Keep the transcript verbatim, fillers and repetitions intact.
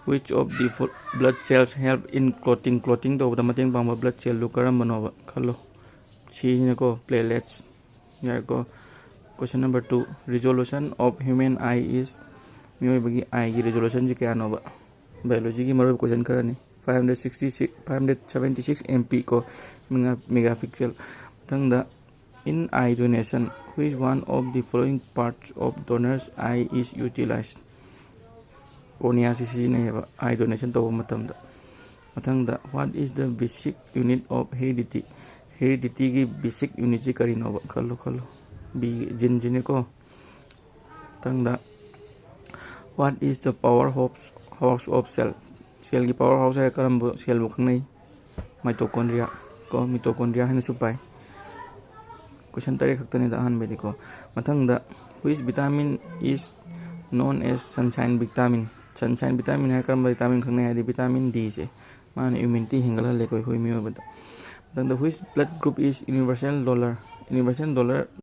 Which of the fo- blood cells help in clotting? Clotting ꯇꯧꯕꯗ ꯃꯇꯦꯡ ꯄꯥꯡꯕ blood cellꯗꯨ ꯀꯔꯝꯕꯅꯣꯕ? ꯈꯜꯂꯣ꯫ ꯁꯤꯅꯀꯣ, platelets꯫ ꯌꯥꯔꯦꯀꯣ꯫ Question number two, resolution of human eye is, ꯃꯤꯑꯣꯏꯕꯒꯤ eyeꯒꯤ resolutionꯁꯤ ꯀꯌꯥꯅꯣꯕ? Biologyꯒꯤ ꯃꯔꯨꯑꯣꯏꯕ question ꯈꯔꯅꯤ꯫ Five hundred sixty six, five hundred seventy six MP ꯀꯣ, megapixel꯫ ꯃꯊꯪꯗ, in eye donation, which one of the following parts of donor's eye is utilized? Corneaꯁꯤ ꯁꯤꯖꯤꯟꯅꯩꯌꯦꯕ eye donation ꯇꯧꯕ ꯃꯇꯝꯗ꯫ ꯃꯊꯪꯗ, what is the basic unit of heredity? Heredityꯒꯤ basic unitꯁꯤ ꯀꯔꯤꯅꯣꯕ? ꯈꯜꯂꯣ, ꯈꯜꯂꯣ꯫ B, geneꯁꯤꯅꯦꯀꯣ꯫ ꯃꯊꯪꯗ, what is the power house, house of cell? Cellꯒꯤ power house ꯍꯥꯏꯔ ꯀꯔꯝꯕ cellꯕꯨ ꯈꯪꯅꯩ? Mitochondria ꯀꯣ, mitochondria ꯍꯥꯏꯅꯁꯨ ꯄꯥꯏ꯫ Question ꯇꯔꯦꯠ ꯈꯛꯇꯅꯤꯗ ꯑꯍꯥꯟꯕꯩꯗꯤꯀꯣ꯫ ꯃꯊꯪꯗ, which vitamin is known as sunshine vitamin? Sunshine vitamin ꯍꯥꯏꯔ ꯀꯔꯝꯕ vitamin ꯈꯪꯅꯩ ꯍꯥꯏꯗꯤ vitamin Dꯁꯦ꯫ ꯃꯥꯅ immunity ꯍꯦꯟꯒꯠꯍꯜꯂꯦꯀꯣ ꯑꯩꯈꯣꯏ ꯃꯤꯑꯣꯏꯕꯗ꯫ ꯃꯊꯪꯗ, which blood group is universal donor? Universal donor